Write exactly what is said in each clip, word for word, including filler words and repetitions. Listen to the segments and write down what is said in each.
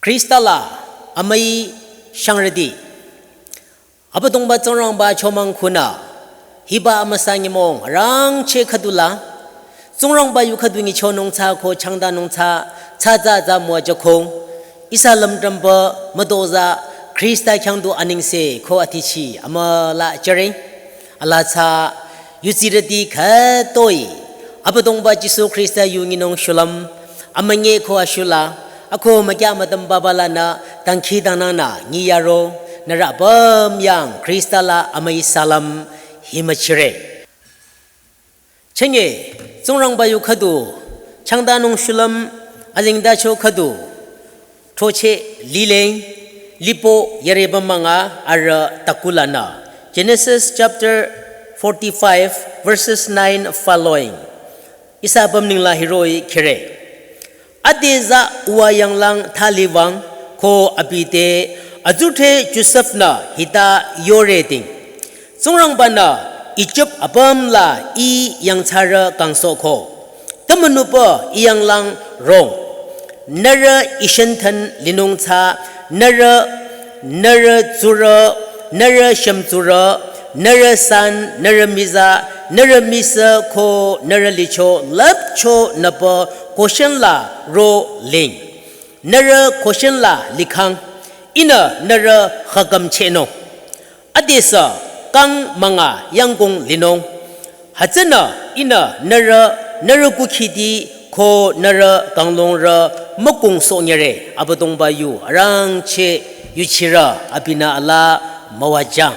Khrista la amüi shangrüti. Abüdongba Tsingrangba chomang khunü hiba amüsa nyümong rangcheh khüdula Tsingrangba yu khüdu nyichonung tsü ko changdanung tsü tsü tsü tsü müwajüko ihsa lümdrümba mütozah Khrista khyang du anengse ko athichi amüla jüre. Ala tsü yudsirüti khütoi Abüdongba Jisu Khrista yu nyinung shulüm amünyi ko ashula ako mükyah mütüm baba lanü dangkhidangnangnü nyiyaro nührü apüm yang Khrista la amüi salam hi müchire. Chünye Tsingrangba yu khüdu changdanung shulüm azengtacho khüdu throcheh lile, lipo yareba münga arüh takulanü. Genesis chapter forty-five, verses nine following. Ihsa apüm nengla hiroh-i khire. Ade tsü uwa yanglang thali wüng ko abi te atsudhre Josef-nü hita yore ting. Tsingrangba-nü Ijip apüm la ih yangthsarü kangsohko. Tümünupü ih yanglang rong. Nührü ishen than linung tsü, nührü, nührü tsurü, nührü shümtsurü, nührü san, nührü miza, nührü misü ko nührü licho lüpcho nüpü Goshen la ro ling. Nührü Goshen la likhang, ihnü nührü khaküm chehnung. Adesü kang münga yangkong linung. Hütsünü ihnü nührü, nührü kukhiti ko nührü kanglungrü mükongsohnyire. Abüdongba yu arangcheh yuchirü abinü ala müwajüng.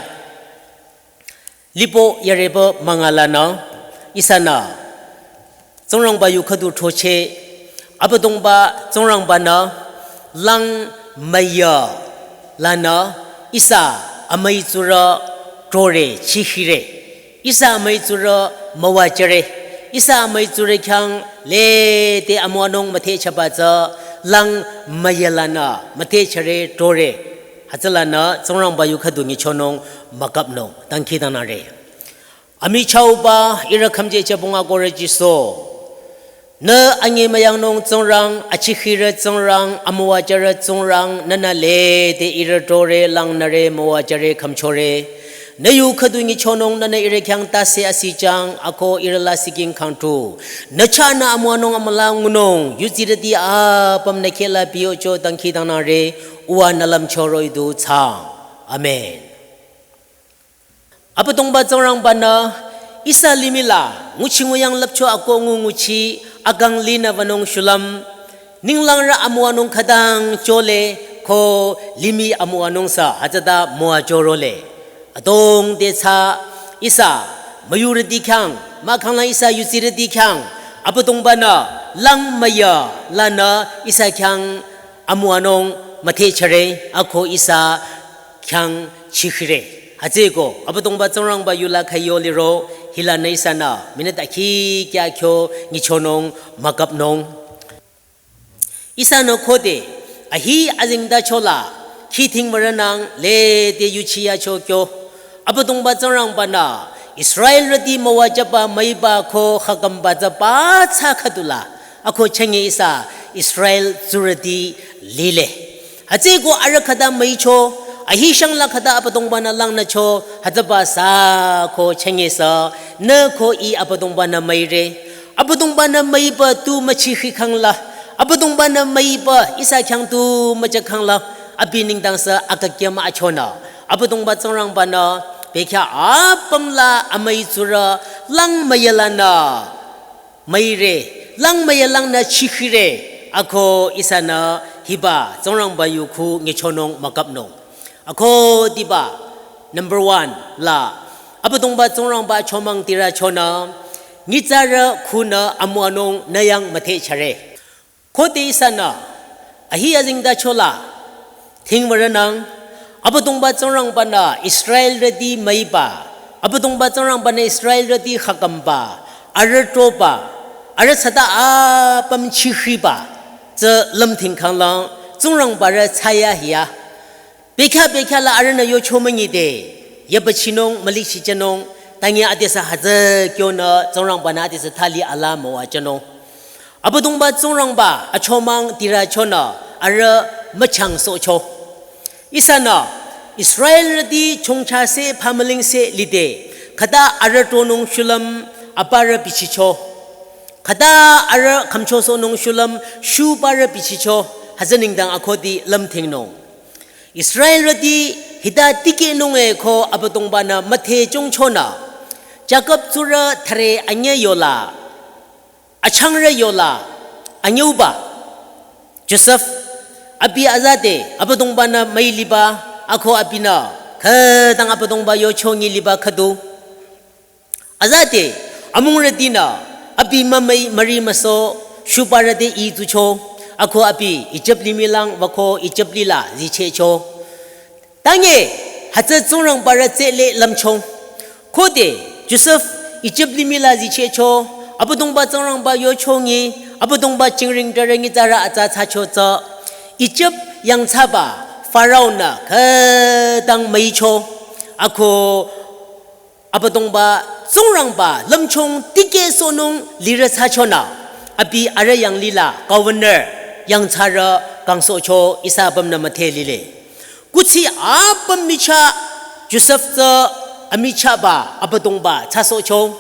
Lipo yareba münga lanü ihsanü Tsingrangba yu khüdu throcheh, Abüdongba Tsingrangba-nü lang müya lanü ihsa amüi tsurü tore chihire. Ihsa amüi tsurü müwajüre. Ihsa amüi tsurü khyang lede amüwanung müthehchaba tsü lang müya lanü müthehchare tore. Hütsülanü Tsingrangba yu khüdu nyichonung müküpnung dangkhidangnangre. Amichahba ihrü khümjejübong akohrü Jisu. Nü anyemüyangnung Tsingrang, achikhirü Tsingrang, amüwajürü Tsingrang, nünü lede ihrü tore, langnüre, müwajüre, khümchore. Nü yu khüdu nyichonung nünü ihrü khyang tase asijang, ako ihrü la siking khangtu. Nü chahnü amüwanung amüla ngunung, yudsirüti apüm nü khehla biyocho dangkhidangnangre, uwa nü lümcho roh-i du thsaang. Amen. Abüdongba Tsingrangba-nü ihsa limih la nguchi nguyang lüpcho ako ngu nguchi akang linü wünung shulüm, ninglangrü amüwanung khütang chole ko limih amüwanung sü hütsüta müwajürole. Adrong te tsü ihsa müyurüti khyang, mahkhang la ihsa yudsirüti khyang, Abüdongba-nü lang müya lanü ihsa khyang amüwanung müthehchare ako ihsa khyang chikhire. Hütsüeko Abüdongba Tsingrangba yu la khüyo liro hilanü ihsanü minute akhi kya kyo nyichonung müküpnung. Ihsanü khode ahi azengtacho la khithing müranang lede yuchiyacho kyo. Abüdongba Tsingrangba-nü Israelrüti müwajüba müiba ko khakümba tsü pathsa khüdula. Ako chünye ihsa Israel tsurüti lile. Hütsüeko arüh khüta müicho, ahi shangla khüta Abüdongba-nü langnücho, hütsüba sü ko chünye sü, nü ko ih Abüdongba-nü müire. Abüdongba-nü müiba tu müchikhi khangla, Abüdongba-nü müiba ihsa khyang tu müjü khangla, abi nengdang sü akükyam achonü. Abüdongba Tsingrangba-nü bekhyah apüm la amüi tsurü lang müya lanü müire, lang müya langnü chikhire, ako ihsanü hiba Tsingrangba yu khu nyichonung müküpnung. Ako diba number one la, Abüdongba Tsingrangba chomang tirü chonü, nyitsarü khunü amüwanung nü yang müthehchare. Khode ihsanü ahi azengtacho la thing müranang, Abüdongba Tsingrangba-nü Israelrüti müiba, Abüdongba Tsingrangba-nü Israelrüti khakümba, arüh troba, arüh thsata apüm chikhiba tsü lümthing khanglang Tsingrangba rü thsayahiya. Bekhyah bekhyah la arühnü yocho münyide, yabachinung, mülichichanung, tangi adesü hütsü kyonü Tsingrangba-nü adesü thali ala müwajünung. Abüdongba Tsingrangba achomang tirü chonü arüh müchangsohcho. Ihsanü Israelrüti chongcha se phamüling se lide, khüta arüh tronung shulüm aparü bichicho. Khüta arüh khümchosohnung shulüm shuparü bichicho. Hütsü nengdang akhudi lümthingnung. Israelrüti hita tikehnung-e ko Abüdongba-nü müthehchongchonü. Jakob tsurü thüre anyüh yola, achangrü yola, anyüuba Josef, abi azate Abüdongba-nü müi liba, ako abinü khütang Abüdongba yochongi liba khüdu. Azate amungrütinü abi mümüi müri müsoh shuparü te itsucho, ako abi Ijip limih lang wüko Ijip lila zichehcho. Tange hütsü Tsingrangbarü tsele lümchong. Khode Josef Ijip limih la zichehcho, Abüdongba Tsingrangba yochongi, Abüdongba jingring tare nyitsarü atsa thsacho tsü, Ijip yangthsaba Pharaoh-nü khütang müicho. Ako Abüdongba Tsingrangba lümchung tikehsohnung lirü thsachonü, abi arüh yanglila governor yangthsarü kangsohcho ihsa apümnü müdhe lile. Kuthsi apüm michah Josef tsü amichahba Abüdongba thsasohcho.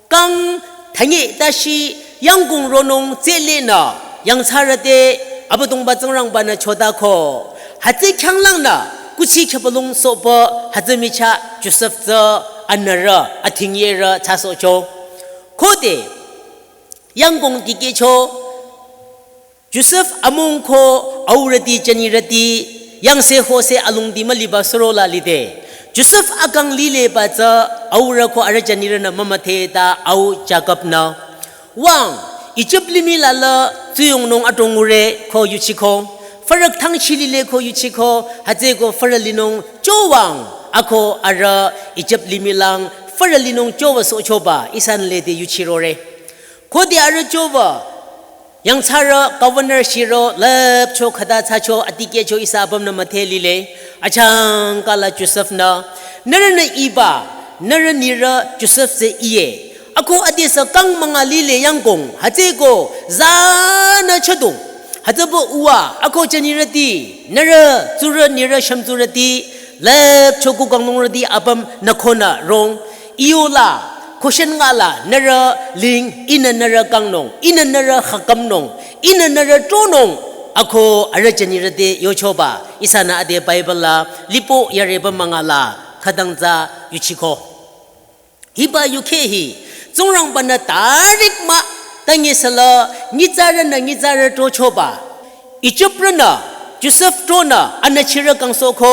Kang thünye tashi yangkong ronung tselenü yangthsarü te Abüdongba Tsingrangba-nü chodako. Hütsü khyanglangnü kuthsi khüpalung sohpü hütsü michah Josef tsü anürü atingyerü thsasohcho. Khode yangkong tikehcho Josef amung ko aurüti jünirüti yangse hose alongdi müliba surola lide. Josef akang lileba tsü aurü ko arüh jünirünü mümüdhe ta au Jakob-nü. Wüng, Ijip limih la la tsuyongnung adrong ngure ko yuchiko. Fürük thangchi lile ko yuchiko, hütsüeko fürü linung chowüng, ako arüh Ijip limih lang fürü linung chowüsohchoba ihsanü lede yuchirore. Khode arüh chowü yangthsarü governor shiro lüpcho khüta thsacho atikehcho ihsa apümnü müdhe lile. Achangkala Josef-nü, nührünü iba, nührü nirü Josef tsü iye. Ako adesü kang münga lile yangkong, hütsüeko zanü chadong. Hütsüpü uwa, ako jünirüti, nührü tsurü nirü shümtsurüti, lüpcho kukanglungrüti apüm nükhonü rong. Iyola, koshen ngala, nührü ling, ihnü nührü kangnung, ihnü nührü khakümnung, ihnü nührü tronung, ako arüh jünirü te yochoba, ihsanü ade Bible la, lipo yareba mangala, khütang tsü yuchiko. Hiba yukheh hi, Tsingrangba-nü tarik mah, tange sala, nyitsarünü nyitsarü trochoba. Ijiprünü Josef tronü anüchirü kangsohko,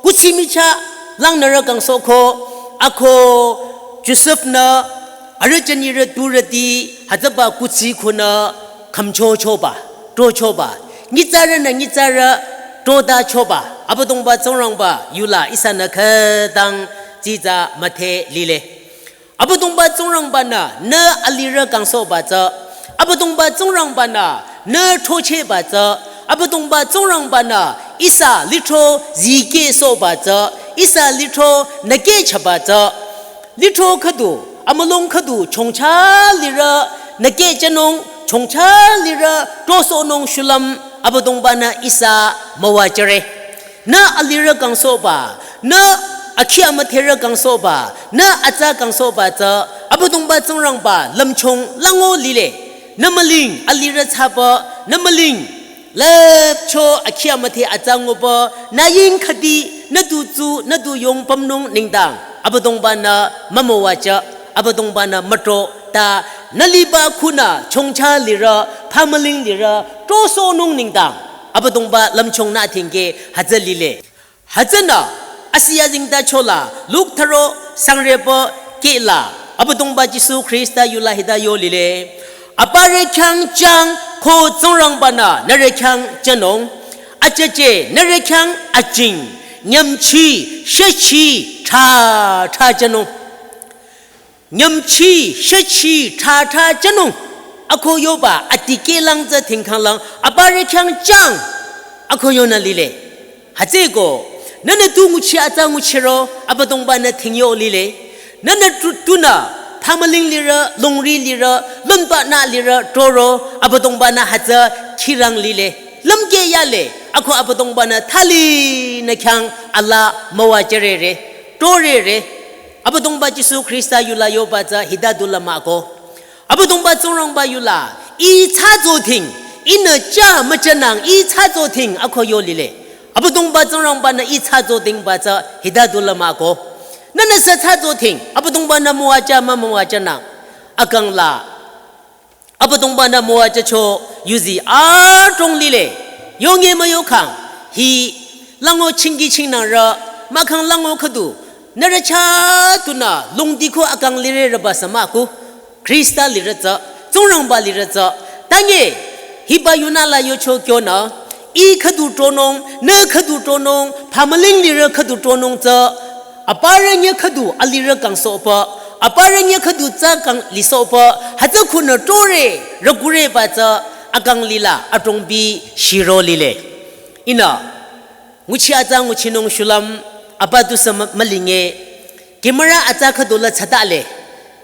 kuthsi michah langnürü kangsohko, ako Josef-nü arüh jünirü turüti hütsüba kuthsi khunü khümchochoba, trochoba, nyitsarünü nyitsarü trotachoba, Abüdongba Tsingrangba yula ihsanü khütang tsitsa müdhe lile. Abüdongba Tsingrangba-nü nüh alirü kangsohba tsü, Abüdongba Tsingrangba-nü nüh throchehba tsü, Abüdongba Tsingrangba-nü ihsa lithro zikehsohba tsü, ihsa lithro nükehchaba tsü, lithro khüdu, amülung khüdu chongcha lirü nükehjünung, chongcha lirü trosohnung shulüm Abüdongba-nü ihsa müwajüre. Nüh alirü kangsohba, nüh akhi amüdherü kangsohba, nüh atsa kangsohba tsü, Abüdongba Tsingrangba lümchung lango lile. Nüh müling alirü thsapü, nüh müling lüpcho akhi amüdhe atsa ngupü, nüh ying khüdi, nüh du tsu, nüh du yong pümnung nengdang, Abüdongba-nü mümüwajü, Abüdongba-nü mütro, ta nüh liba khunü chongcha lirü, phamüling lirü, trosohnung nengdang, Abüdongba lümchung nü athingke hütsü lile. Hütsünü, asi azengtachola, Luk tharo sangrepü kehla, Abüdongba Jisu Khrista yula hita yo lile. Aparü khyang jüng ko Tsingrangba-nü nührü khyang jünung, ajüje nührü khyang ajing, nyümchi, shüchi, thra, thra jünung. Nyümchi, shüchi, thra, thra jünung. Ako yoba, atikehlang tsü thingkhanglang, aparü khyang jüng. Ako yonü lile. Hütsüeko, nühnü tu nguchi atsa nguchiro, Abüdongba-nü thingyo lile. Nühnü tu, tunü, phamüling lirü, longri lirü, lümba nü lirü, troro, Abüdongba-nü hütsü khirang lile. Lümkeh yale, Ako Abüdongba-nü thali nü khyang ala müwajürere, torere. Abüdongba Jisu Khrista yula yoba tsü hita du la mah-o. Abüdongba Tsingrangba yula, ih thsazo ting, ihnü ja müjanang ih thsazo ting ako yo lile. Abüdongba Tsingrangba-nü ih thsazo tingba tsü hita du la mah-o. Nühnü sü thsazo ting, Abüdongba-nü müwaja mümüwajanang. Akang la Abüdongba-nü müwajücho yuzi adrong lile. Yonge müyokhang, hi lango chingki chingnangrü, mahkhang lango khüdu, nührü chah tunü longdi ko akang lirereba sü mah-o. Khrista lirü tsü, Tsingrangba lirü tsü, tange, hiba yunü la yocho kyonü, ih khüdu tronung, nüh khüdu tronung, phamüling lirü khüdu tronung tsü, aparü nyü khüdu alirü kangsohpü, aparü nyü khüdu tsü kang lisohpü, hütsü khunü tore, rükureba tsü, akang lila, adrongbi shiro lile. Ihnü, nguchi atsa nguchinung shulüm, apa tusü mü-, mülinge, camera atsa khüdu la thsatale.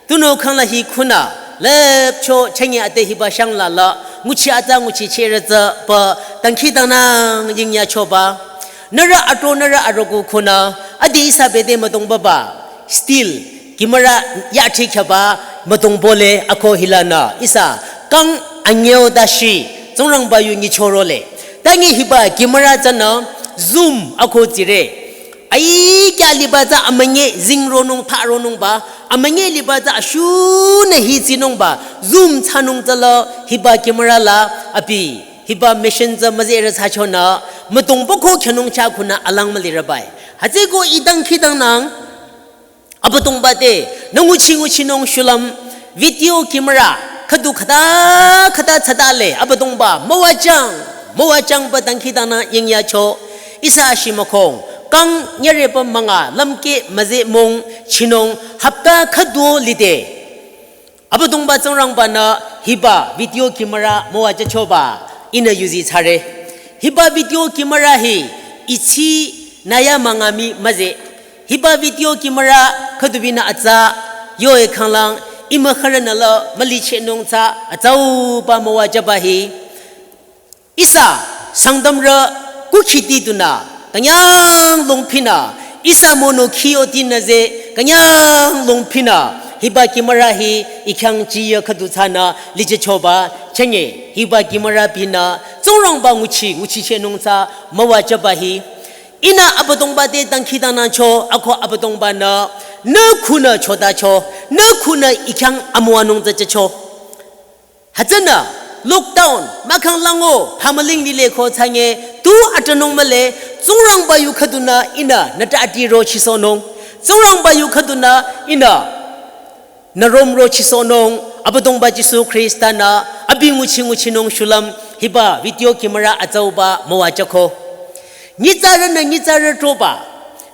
Tunüo khang la hi khunü, lüpcho chünye ate hiba shang la la, nguchi atsa nguchichehrü tsü pü, dangkhidangnang yingyachoba. Nührü atro nührü aroku khunü, adi ihsa bete müdongbaba. Still, camera yachikhyaba, müdongbole ako hilanü, ihsa, kang anyeo dashi, Tsingrangba yu nyichorole. Tange hiba camera tsünü, zoom ako tsire. Ai kya liba tsü amünye zingronung pharonungba, amünye liba tsü ashunü hi tsinungba, zoom thsanung tsüla hiba camera la abi, hiba machine tsü müzerü thsachonü, müdongba ko khyünung chah khunü alang mülirübai. Hütsüko ih dangkhidangnang, Abüdongba te, nü nguchi nguchinung shulüm, video camera, khüdu khüta, khüta thsatale, Abüdongba, müwajang, müwajangba dangkhidangnang yingyacho, ihsa shimükhong, kang nyürepü münga, lümkeh müzemong, chinung, hapta khüdu lide. Abüdongba Tsingrangba-nü hiba video camera müwajüchoba, ihnü yuzi thsare. Hiba video camera hi, ichi naya münga mii müze. Hiba video camera khüdubinü atsa, yoe khanglang, ih mükhürünü la mülichehnung tsü, atsauba müwajüba hi. Ihsa, Sangtamrü, kukhiti tunü, künyang longphinü, ihsa mono khiyotinü ze, künyang longphinü, hiba camera hi, ih khyang chiya khüdu thsanü, lichechoba, chünye, hiba camera binü, Tsingrangba nguchi, nguchichehnung tsü, müwajüba hi. Ihnü Abüdongba te dangkhidangnangcho, ako Abüdongba-nü, nüh khunü chotacho, nüh khunü ih khyang amüwanung tsü jücho. Hütsünü, lockdown, mahkhang lango, phamüling lile ko thsange, tu atronung mühle, Tsingrangba yu khüdunü ihnü, nüta ati rochisohnung, Tsingrangba yu khüdunü ihnü, nü rom rochisohnung, Abüdongba Jisu Khrista-nü, abi nguchi nguchinung shulüm, hiba video camera atsauba müwajüko. Nyitsarünü nyitsarü troba,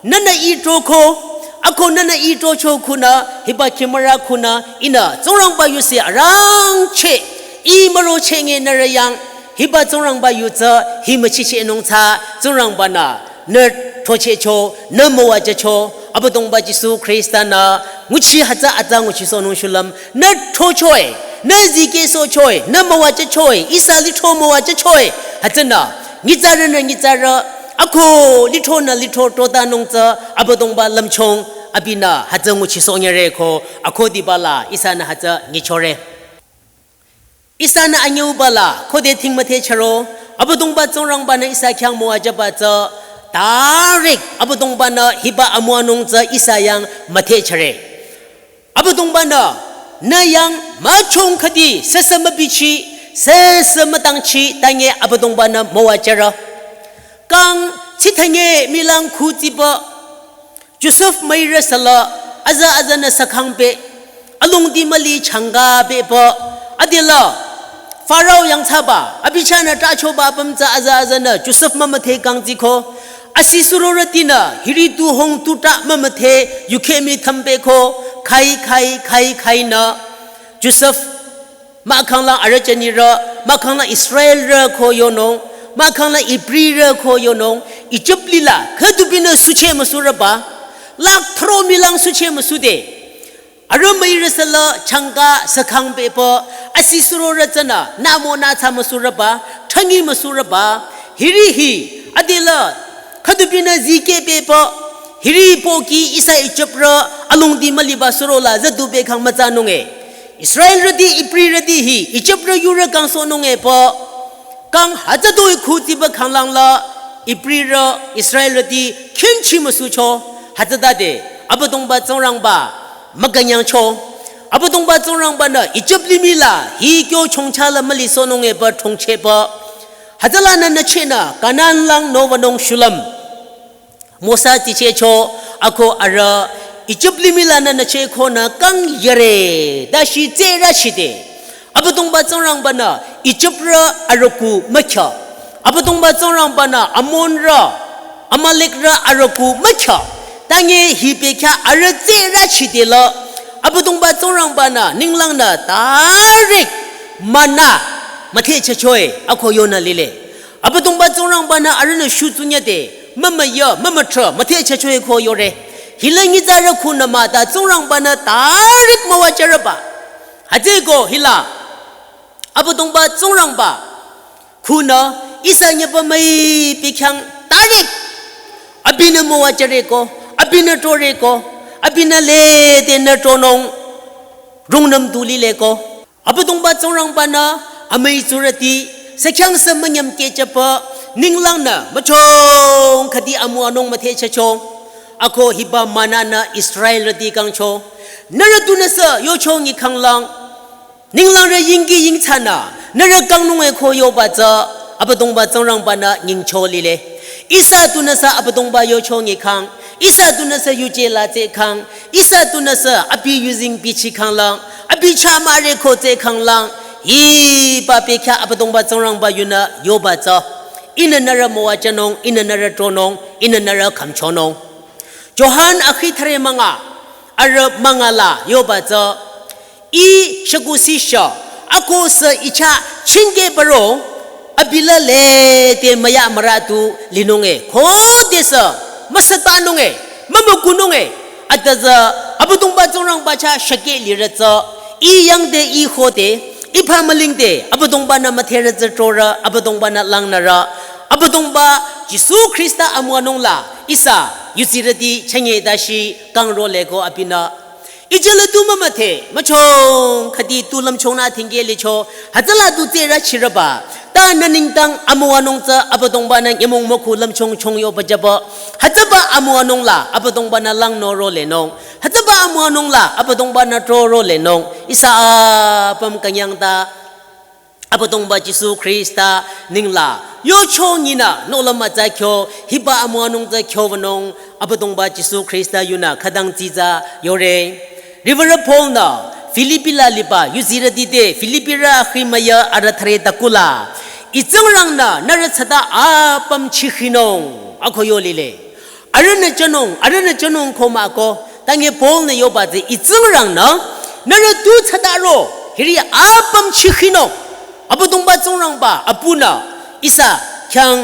nühnü ih troko, ako nühnü ih trocho khunü, hiba camera khunü, ihnü, Tsingrangba yu se arangcheh, ih mürocheh nge nührü yang, hiba Tsingrangba yu tsü, hi müchichehnung tsü, Tsingrangba-nü, nüh throchehcho, nüh müwajücho, Abüdongba Jisu Khrista-nü, nguchi hütsü atsa nguchisohnung shulüm, nüh throchoe, nüh zikehsohchoe, nüh müwajüchoe, ihsa lithro müwajüchoe, hütsünü, nyitsarünü nyitsarü, ako lithronü lithro trotanung tsü, Abüdongba lümchung, abinü, hütsü nguchisohnyüre ko, ako diba la, ihsanü hütsü nyichore. Ihsanü anyüuba la, khode thing müthehcharo, Abüdongba Tsingrangba-nü ihsa khyang müwajüba tsü, direct Abüdongba-nü hiba amüwanung tsü ihsa yang müthehchare. Abüdongba-nü, nüh yang müchong khüdi, süsü mübichi, süsü mütangchi, tange Abüdongba-nü müwajüre. Kang, chithenge milang khu tsiba, Josef müirü süla, aza azanü sakhang peh, alongdi müli changa pehba, adila, Farao yangthsaba, abi chahnü trachoba apüm tsü aza azanü, Josef mümüdhe kangtsiko, asi surorütinü, hiri tu hong tu tra mümüdhe, yukheh mii thümpehko, khai, khai, khai, khainü, Josef, mahkhang la arüh jünirü, mahkhang la Israelrü ko yonung, mahkhang la Ibrirü ko yonung, Ijip lila, khüdubinü sucheh müsurüba, lak thro milang sucheh müsude. Arüh müirü süla changa sakhang pehba, asi surorü tsünü, nümo nüthsa müsurüba, thangi müsurüba, Hiri hi, adela, khüdupinü zikeh pehpü, hiri pohki ihsa Ijiprü, alongdi müliba surola züdu pehkhang mütsanunge. Israelrüti, Ibrirüti hi, Ijiprü yurü kangsohnunge pü, kang hütsütoi khutsiba khanglangla, Ibrirü, Israelrüti, khinchi müsucho, hütsütade, Abüdongba Tsingrangba, mükünyangcho. Abüdongba Tsingrangbanü, Ijip limihla, hi kyo chongcha la mülisohnunge pü chongcheh pü, hütsülanü nüchehnü Kanan lang novanung shulüm. Mosa tichehcho ako arüh Ijip limihlanü nücheh konü kang yare dashi tserü chide. Abüdongba Tsingrangbanü Ijiprü arüku mükya. Abüdongba Tsingrangbanü Amonrü, Amalekrü arüku mükya. Tange hi pehkya arüh tserü chidela. Abüdongba Tsingrangbanü ninglangnü direct mana müthehchehchoe ako yonü lile. Abüdongba Tsingrangbanü arühnü shutsunyade, mümüya, mümütrah, müthehchehchoe ko yore. Hila nyitsarü khunü mah ta Tsingrangbanü direct müwajüreba. Hütsüeko hila, Abüdongba Tsingrangba, khunü, ihsa nyüpa müi pehkhyang direct. Abinü müwajüre ko, abinü tore ko, abinü lede nü tronung, rungnüm du lile ko. Abüdongba Tsingrangbanü, amüi tsurüti, sükhyang sü münyüm kehchehpü, ninglangnü, müchong khüdi amüwanung müthehchehcho. Ako hiba mananü Israelrüti kangcho. Nührü tunüsü, yochongi khanglang. Ninglangrü yingki yingthsanü, nührü kangnunge ko yoba tsü, Abüdongba Tsingrangbanü nyingcho lile. Ihsa tunüsü Abüdongba yochongi khang, ihsa tunüsü yuje la tsehkhang, ihsa tunüsü abi yuzeng bichikhanglang, abi chah müre ko tsehkhanglang, hiba pehkya Abüdongba Tsingrangba yunü yoba tsü, ihnü nührü müwajünung, ihnü nührü tronung, ihnü nührü khümchonung. Johan akhi thüre münga, arüh münga la yoba tsü, ih shükusih sha, ako sü ih chah chingkeh paro, abila lede müya müratu linunge, khodesü, müsütanunge, mümükununge, atüzü, Abüdongba Tsingrangba chah shükeh lirü tsü, ih yangde ih khode, ih phamülingde, Abüdongbanü müdherü tsü trorü, Abüdongbanü langnürü, Abüdongba Jisu Khrista amüwanung la, ihsa, yusirüti chünye dashi, kangrole ko abinü. Ijele tu mümüdhe, müchong khüdi tu lümchongnü thingkeh licho, hütsüla tu tserü chireba. Ta nü nengdang amüwanung tsü Abüdongbanü nyümong mükhu lümchong chong yoba jüba. Hütsüba amüwanung la Abüdongbanü langnü rolenung. Hütsüba amüwanung la Abüdongbanü trorolenung. Ihsa apüm künyang ta Abüdongba Jisu Khrista ningla yochonginü nohlüm mütsa kyo, hiba amüwanung tsü kyowünung, Abüdongba Jisu Khrista yunü khütang dsitsa yore. Riwürü Paul-nü Philippi la liba yuzirüti te, Philippirü akhi müya arüh thüre takula, Ih Tsingrangnü nührü tsüta apüm chikhinung, ako yo lile. Arühnü jünung, arühnü jünung ko mah ko, tange Paul-nü yoba tsü Ih Tsingrangnü, nührü tu tsütaro, hiri apüm chikhinung. Abüdongba Tsingrangba, apunü, ihsa khyang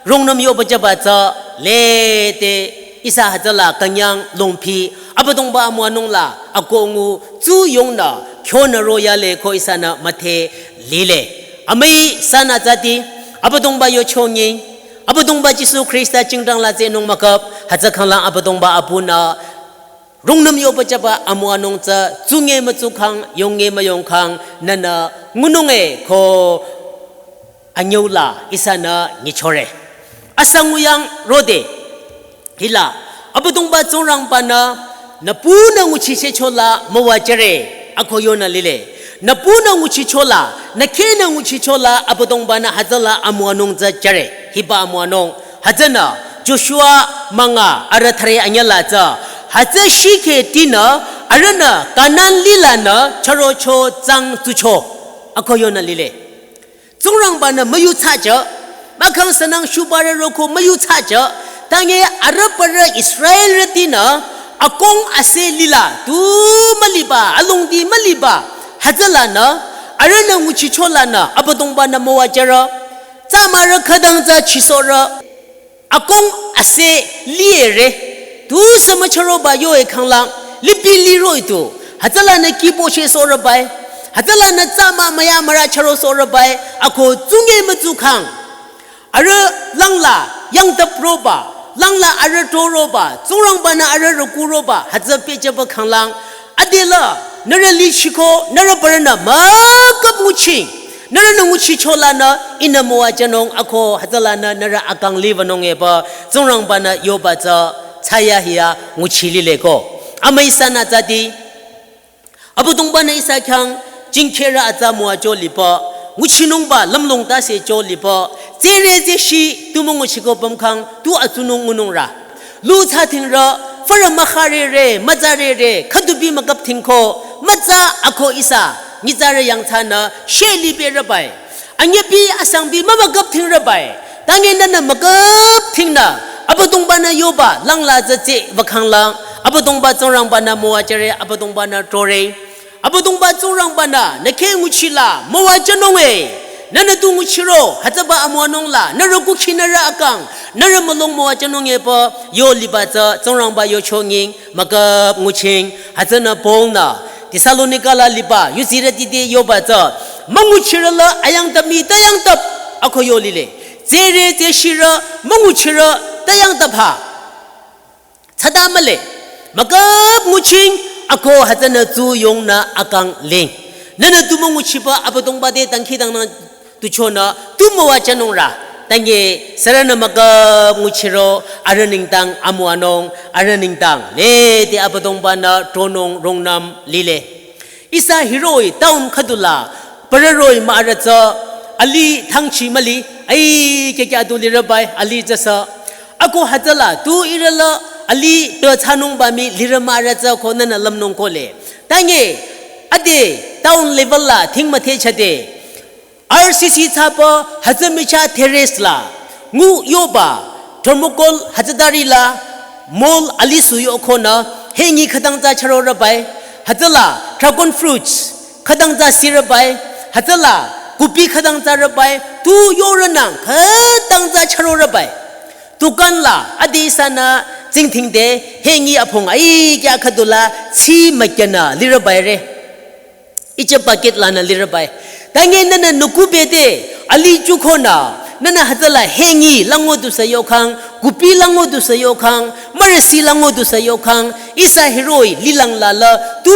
rungnüm yoba jüba tsü, lede, ihsa hütsüla künyang longphi, Abüdongba amüwanung la, akongu, tsuyongnü, kyonü royale ko ihsanü müdhe lile. Amüi sanü tsüti, Abüdongba yochongi, Abüdongba Jisu Khrista jingdang la tsehnung müküp, hütsü khanglang Abüdongba apunü, rungnüm yoba jüba amüwanung tsü, tsunge mütsukhang, yonge müyongkhang, nünü ngununge ko anyüula ihsanü nyichore. Asa nguyang rode, hila, Abüdongba Tsingrangbanü, nü punü nguchichehchola müwajüre, ako yonü lile. Nü punü nguchichola, nü khehnü nguchichola, Abüdongbanü hütsüla amüwanung tsü jüre, hiba amüwanung. Hütsünü, Joshua münga arüh thüre anyüla tsü, hütsü shikhe tinü, arühnü Kanan lilanü, chürocho tsang tsucho, ako yonü lile. Tsingrangbanü müyuthsajü, mahkhang sünang shubarü roko müyuthsajü, tange arüh parü Israelrütinü, akong ase lila, tu müliba, alongdi müliba, hütsülanü, arühnü nguchicholanü, Abüdongbanü müwajürü, tsamürü khütang tsü chisohrü, akong ase lire, tusü müchüroba yoe khanglang, lipi liro itu, hütsülanü kipo she sohrübae, hütsülanü tsama müya mürü chüro sohrübae, ako tsunge mütsukhang. Arüh langla yangtap roba, langla arüh to roba, Tsingrangba-nü arüh rüku roba, hütsü pehjüba khanglang. Adela, nührü lichiko, nührü parünü müküp nguching. Nührünü nguchicholanü, ihnü müwajünung ako hütsülanü nührü akang liwünung epü, Tsingrangba-nü yoba tsü, thsayahi ya nguchi lileko. Amüi ihsanü tsüdi, Abüdongba-nü ihsa khyang jingkherü atsa müwajü lipü, nguchinungba lümlong tase jü lipü, tsere tseshi tu münguchiko pümkhang tu atsunung ngunungrü. Lu thsa thingrü, fürü mükhare re, mütsare re, khüdubi müküp thingko, mütsa ako ihsa, nyitsarü yangthsanü, sheli berübai. Anyebi asangbi mümüküp thingrübai. Tange nünü müküp thingnü, Abüdongba-nü yoba, langla tsü tse wükhanglang, Abüdongba Tsingrangba-nü müwajüre, Abüdongba-nü tore. Abüdongba Tsingrangba-nü, nü khe nguchila, müwajünung e. Nünü tu nguchiro, hütsüba amüwanungla, nührü kukhi nührü akang, nührü mülung müwajünung epü, yo liba tsü, Tsingrangba yochonging, müküp nguching, hütsünü Paul-nü, Thessalonika la liba, yuzirüti te yoba tsü, münguchirü la ayangtap mii tayangtap, ako yo lile. Tsere tseshirü, münguchirü, tayangtap ha. Tsüta mühle, müküp nguching, ako hütsünü tsu yongnü akang ling. Nünü tu münguchiba Abüdongba te dangkhidangnang tuchonü, tu müwajünungrü. Tange, sürünü müküp nguchiro, arüh nengdang amüwanung, arüh nengdang. Lede Abüdongba-nü tronung rungnüm lile. Ihsa hiroh-i town khüdula, parü roh-i mürü tsü, alih thangchi müli, ai, keke adu lirübai, alih tsüsü. Ako hütsüla, tu ihrü la, alih tü thsanungba mii lirü mürü tsü ko nünü lümnung kohle. Tange, ade, town level la, thing müthehchade. R C C thsapü, hütsü michah terrace la, ngu yoba, thermocol hütsütari la, mall alih su yokonü, hengi khütang tsü chürorübai, hütsüla, dragon fruits, khütang tsü sirübai, hütsüla, kupi khütang tsü rübai, tu yorünang, khütang tsü chürorübai. Dukan la, adi ihsanü, tsingdhingde, hengi apong, ai, kya khüdula, tsi mükyanü, lirübai re. Iche bucket lanü lirübai. Tange nünü nükubete, alih chukonü, nünü hütsüla hengi lango dusü yokhang, kupi lango dusü yokhang, mürüsi lango dusü yokhang, ihsa hiroh-i lilang la la, tu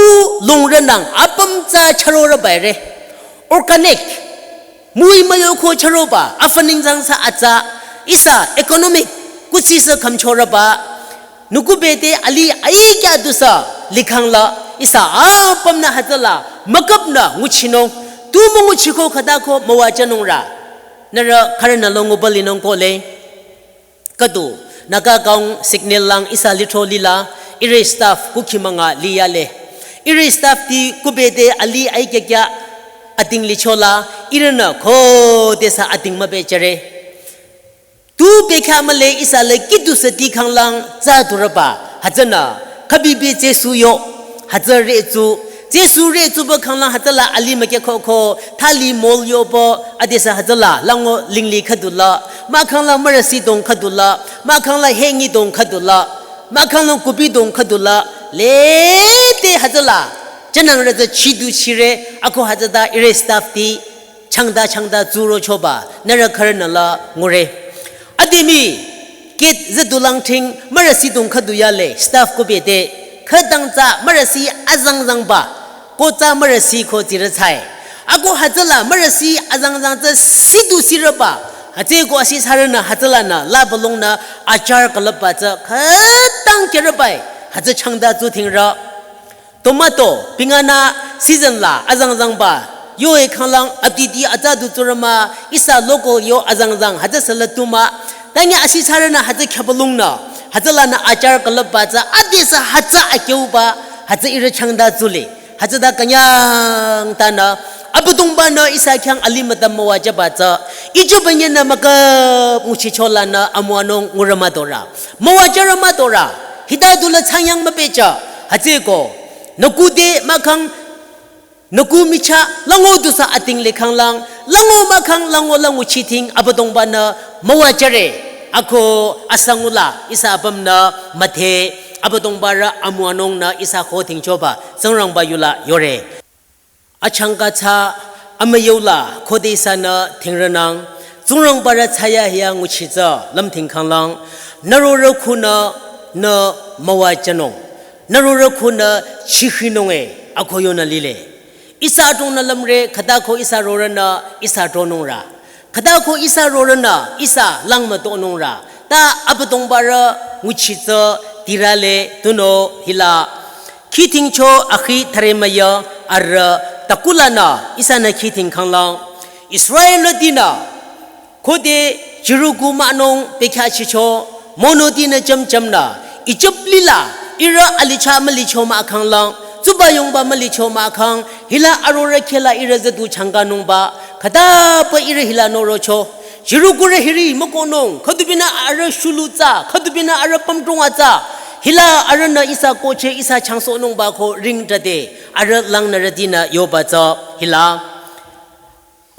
lungrünang, apüm tsü chürorübai re. Organic, mui müyoko chüroba, afaningzang sü atsa, ihsa economic, kuthsi sü khümchorüba, nükubete alih aikya dusü likhang la, ihsa apümnü hütsüla, müküpnü nguchinung, tu münguchiko khütako müwajünungrü. Nührü khürünü longo balinung kohle. Khüdu, Naga Gaon signal lang ihsa litro lila, ihrü staff kukhi münga liyale. Ihrü staff ti kubete alih aikya kya ating lichola, ihrünü khodesü ating mübejüre. Tu bekha mühle ihsa le kitu seti khanglang tsü turüba, hütsünü, khabibi Jisu yo, hütsü retsu, Jisu retsuba khanglang hütsüla alih mükya khoko, thali mall yoba, adesü hütsüla, lango lingli khüdula, mahkhangla mürüsi dong khüdula, mahkhangla hengi dong khüdula, mahkhangla kupi dong khüdula, lete hütsüla, jünangrü tsü chidu chire, ako hütsüta ihrü staff ti, changda changda tsuro choba, nührü khürünü la ngure. Ademi, gate züdulang thing, mürüsi dong khüdu yale, staff kubete, khütang tsü mürüsi azangzangba, ko tsü mürüsi ko tsirü tsai. Ako hütsüla mürüsi azangzang tsü sidu sirüba, hütsüko asisarünü hütsülanü, la balongnü, achar külüpba tsü, khütang kerübai, hütsü changda tsu thingrü. Tomato, pinganü season la, azangzangba, yo e khanglang, atiti atsa du tsurüma, ihsa local yo azangzang, hütsü sala tuma, tangi asisarünü hütsü khyapalungnü, hütsülanü achar külüpba tsü, adesü hütsü akyauba, hütsü ihrü changda tsule, hütsüta künyang tanü, Abüdongba-nü ihsa khyang alih mütam müwajüba tsü, ijo banyenü müküp nguchicholanü amüwanung ngurü müdorü, müwajürü müdorü, hita dula changyang mübeja, hütsüko, nüku de mahkhang, nüku michah, lango dusü ating le khanglang, lango mahkhang, lango lango chiting, Abüdongba-nü müwajüre, ako asangula, ihsa apümnü müdhe, Abüdongbarü amüwanungnü ihsa kho thingchoba, Tsingrangba yula yore. Achangka tsü, amüyola, khode ihsanü thingrünang, Tsingrangbarü thsayahiya nguchi tsü lümthing khanglang, nührorü khunü nü müwajünung, nührorü khunü chikhinung e, ako yonü lile. Ihsa adrongnü lümre, khütako ihsa rorünü ihsa tronungrü, khütako ihsa rorünü ihsa langmütonungrü, ta Abüdongbarü nguchi tsü tirale. Tunüo hila khithingcho akhi thüremüya arüh takulanü ihsanü khithing khanglang, Israelrütinü khode Jericho münung bekhyahchicho, monotinü jümjümnü Ijip lila ihrü alicha mülicho mahkhanglang, tsuba yongba mülicho mahkhang, hila arorüh khehla ihrü züdu changkanungba khütapü ihrü hila norocho. Jerichorü hiri mükohnung, khüdubinü arüh shulu tsü, khüdubinü arüh pümdrong atsa, hila arühnü ihsa kohcheh ihsa changsohnungba ko ringtade, arüh langnürütinü yoba tsü hila.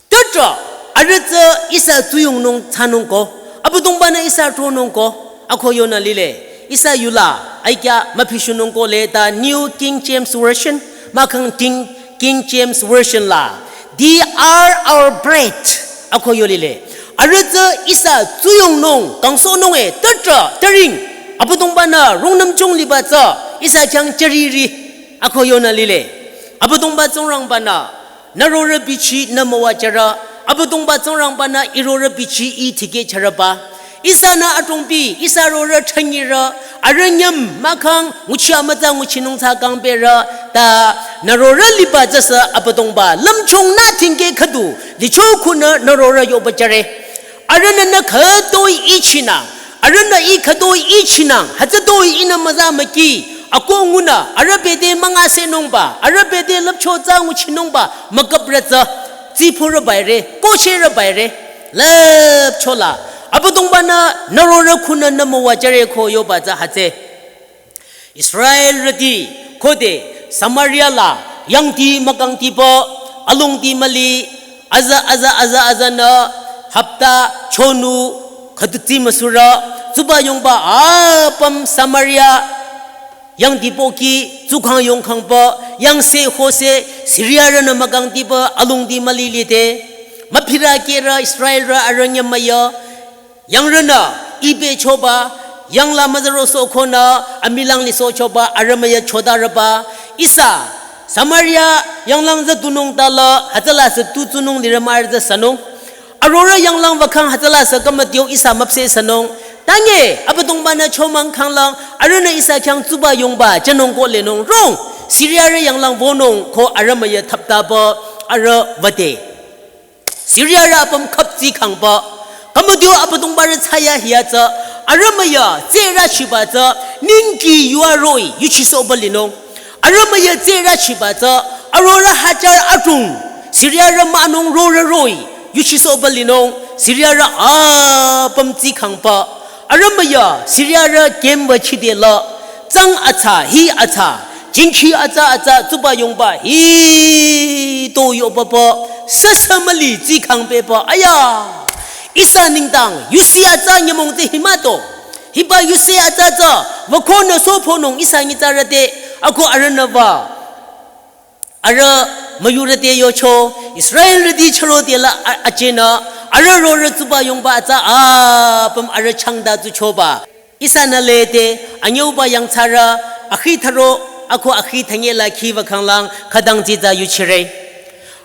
Tüdrü, arüh tsü ihsa tsuyongnung thsanung ko, Abüdongbanü ihsa tronung ko, ako yonü lile. Ihsa yula aikya müpishunung ko le ta New King James Version, mahkhang King, King James Version la, "They are our bread," ako yo lile. Arüh tsü ihsa tsuyongnung, kangsohnung e, tüdrü, türing, Abüdongbanü rungnümchung liba tsü ihsa khyang jüriri, ako yonü lile. Abüdongba Tsingrangbanü nührorü bichi nü müwajürü, Abüdongba Tsingrangbanü ihrorü bichi i tikehchürüba. Ihsanü adrongbi, ihsa rorüh thanyirü, arüh nyüm mahkhang nguchi amütsa nguchinung thsa kangberü, ta nührorü liba tsüsü Abüdongba lümchungnü thingkeh khüdu, licho khunü nührorü yoba jüre. Arühnü nü khütoi ichinang, arühnü i khütoi ichinang, hütsütoi ihnü müza müki, ako ngunü, arüh bete müngasehnungba, arüh bete lüpcho tsü nguchinungba, müküprü tsü, tsipurü baire, kohchehrü baire, lüpchola, Abüdongbanü nührorü khunü nü müwajüre ko yoba tsü hütsü. Israelrüti khode Samaria la yangdi mükangdipü, alongdi müli, aza, aza, aza, azanü, hapta, chonu, khüdu tsi müsurü, tsuba yongba apüm Samaria yangdi pohki, tsukhang yongkhangpü, yangse hose, Siriarünü mükangdipü, alongdi müli lide, müphirü kehrü Israelrü arüh nyümüya, yangrünü ibechoba, yangla müzürosoh konü, amilang lisohchoba, arüh müya chodarüba, ihsa, Samaria yanglang züdunung tala, hütsüla sü tu tsunung lirü mührü tsü sünung. Arorüh yanglang wükhang hütsüla sü kümütio ihsa müpseh sünung. Tange, Abüdongbanü chomang khanglang, arühnü ihsa khyang tsuba yongba, jünung ko lenung rong, Siriarü yanglang wünung ko arüh müya thaptapü, arüh wüde. Siriarü apüm khüptsi khangba. Kümütio Abüdongbarü thsayahiya tsü, arüh müya tserü chiba tsü, ningki yua roh-i, yuchisohba linung. Arüh müya tserü chiba tsü, arorüh hajar adrong, Siriarü münung rorüh roh-i, yuchisohba linung, Siriarü apüm tsi khangba. Arüh müya, Siriarü kemba chidela, tsang atsa, hi atsa, jingkhi atsa atsa, tsuba yongba, hi to yobaba, süsü müli tsi khangpehba, aya. Ihsa nengdang, yusi atsa nyümong tsü hi mah to. Hiba yusi atsa tsü, wükonü sohponung ihsa nyitsarüte, ako arühnü wü. Arüh müyurüte yocho, Israelrüti chüro tela a-, achehnü, arüh rorüh tsuba yongba atsa apüm arüh changda tsuchoba. Ihsanü lede, anyüuba yangthsarü, akhi thüro, ako akhi thünyela khiwü khanglang, khütang tsitsa yuchire.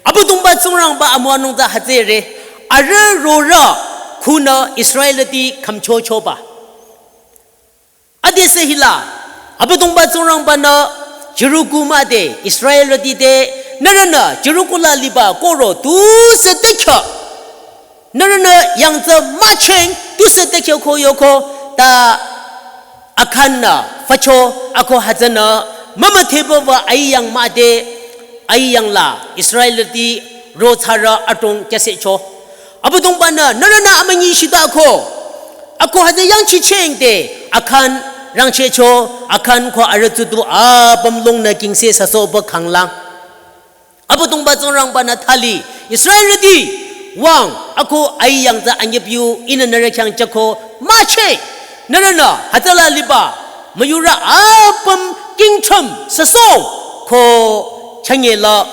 Abüdongba Tsingrangba amüwanung tsü hütsüre, arüh rorüh khunü Israelrüti khümchochoba. Adesü hila, Abüdongba Tsingrangbanü, Jericho müde, Israelrüti te, nührünü, Jericho la liba kohro, tusü tekyo. Nührünü yangthsa mücheng, tusü tekyo ko yoko, ta Akhan nü, fücho, ako hütsünü, mümüdheba wü aiyang müde, aiyang la, Israelrüti, rothsarü adrong kyüsehcho. Abüdongbanü, nührünü amünyi shita ko. Ako hütsü yangchicheng te, Akhan rangchehcho, Akhan ko arüh tsutu apüm longnü kingse süsohba khanglang. Abüdongba Tsingrangbanü thali, Israelrüti, wüng, ako aiyang tsü anyüpiu, ihnü nührü khyang jüko, mücheh, nührünü, hütsüla liba, müyurü apüm kingchüm, süsoh, ko, chünyela,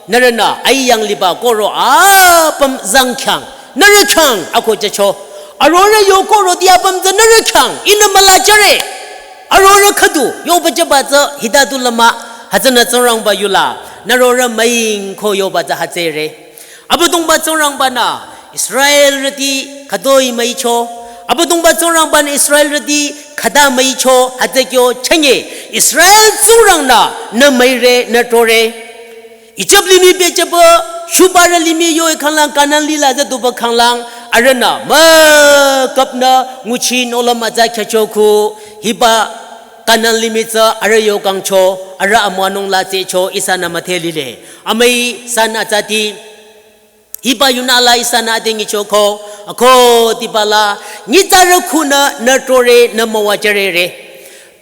nührünü aiyang liba kohro apüm zangkhyang, Nührü khyang ako jücho. Arorüh yoko roti apüm tsü nührü khyang ihnü müla jüre. Arorüh khüdu yoba jüba tsü hita du lümah. Hütsünü Tsingrangba yula nührü müing ko yoba tsü hütsüre. Abüdongba Tsingrangba-nü Israelrüti khütoi müicho. Abüdongba Tsingrangba-nü Israelrüti khüta müicho hütsü kyo chünye. Israel Tsingrang-nü nü müire nü tore. Ijip limih pehjüpü, shubarü limih yo-i khanglang Kanan lih la züduba khanglang, arühnü, müküpnü, nguchi nohlüm atsa khyücho khu, hiba Kanan limih tsü arüh yo kangcho, arüh amüwanung la tsehcho, ihsanü müdhe lile. Amüi san atsati, hiba yunü la ihsanü ade nyicho ko, ako diba la, nyitsarü khunü nü tore nü müwajürere.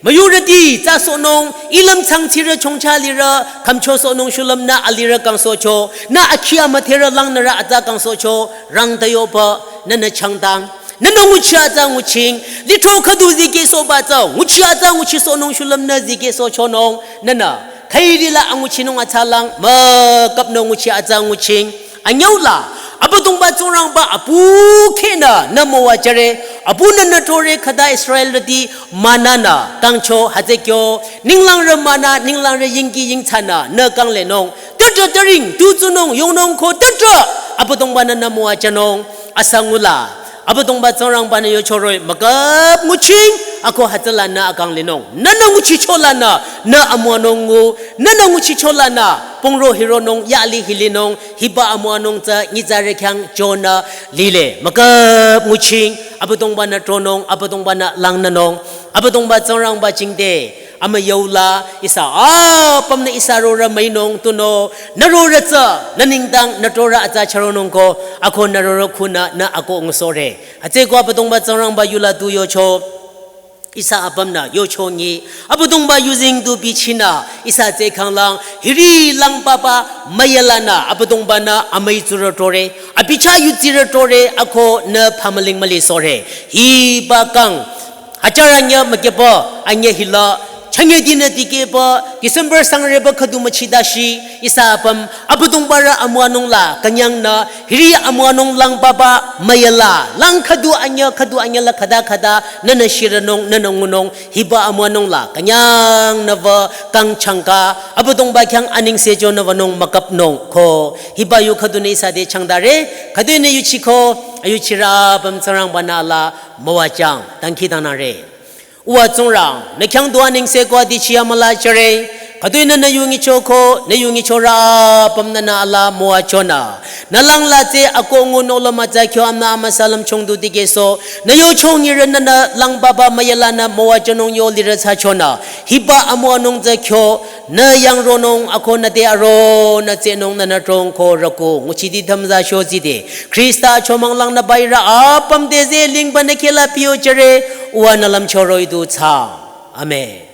Müyurüti tsü sohnung, ilüm changchirü chongcha lirü, khümcho sohnung shulüm nü alirü kangsohcho, nü akhi amüdherü langnürü atsa kangsohcho, rangta yopü, nünü changdang. Nünü nguchi atsa nguching, lithro khüdu zikehsohba tsü, nguchi atsa nguchisohnung shulüm nü zikehsohchonung, nünü, khairi la anguchinung atsa lang, müküpnü nguchi atsa nguching. Anyüu la, Abüdongba Tsingrangba apu khehnü nü müwajüre, apunü nü tore khüta Israelrüti mananü kangcho hütsü kyo, ninglangrü mana, ninglangrü yingki yingthsanü nü kanglenung. Tütrah türing, tu tsunung, yongnung ko tütrah, Abüdongba-nü nü müwajünung, asangula. Abüdongba Tsingrangba-nü yochoroh-i, müküp nguching, ako hütsüla nü akanglenung. Nünü nguchicho lanü, nü amüwanung ngu, nünü nguchicho lanü, pungro hironung, yali hilinung, hiba amüwanung tsü nyitsarü khyang chonü lile. Müküp nguching, Abüdongba-nü tronung, Abüdongba-nü langnünung, Abüdongba Tsingrangba jingte, amüyüu la, ihsa apümnü ihsa rorüh müinung tunüo, nü rorüh tsü, nü nengdang, nü torü atsa chüronung ko, ako nü rorüh khunü, nü ako ngusohre. Hütsüeko Abüdongba Tsingrangba yula tu yocho, ihsa apümnü yocho nyi, Abüdongba yuzeng tu bichinü, ihsa tsü khanglang, hiri lang papa, müyalanü, Abüdongba-nü, amüi tsurü tore, abi chah yudsirü tore, ako nü phamüling müli sohre. Hiba kang, hajar anyüh mükyüpü, anyüh hila, chünye dinü dikehpü, December sangreba khüdu müchidashi, ihsa apüm, Abüdongbarü amüwanung la, künyangnü, hiri amüwanung lang papa, müyala, lang khüdu anyüh, khüdu anyüh la khüta khüta, nünü shirünung, nünü ngunung, hiba amüwanung la, künyangnü wü, kang changka, Abüdongba khyang anengse chonü wünung müküpnung ko, hiba yu khüdunü ihsa te changdare, khüdunü yuchiko, ayuchirü apüm Tsingrangba-nü la, müwajüng, dangkhidangnangre. Uwa Tsingrang, nü khyang du anengse ko adichi amüla jüre, khüdunü nü yu nyichoko, nü yu nyichorü apümnü nü ala müwajünü. Nü lang la tsü ako ngu nohlüm atsa kyo amnü amüsa lümchung du dikehsoh, nü yocho nyirünü nü lang papa müyalanü müwajünung yo lirü thsachonü. Hiba amüwanung tsü kyo, nü yangronung ako nü te aro nü tsehnung nünü trong ko rüku nguchiti thümza shozide. Khrista achomang langnü ba ihrü apüm te zeh lingba nü khehla piyo jüre, uwa nü lümchoroh-i du thsa. Amen.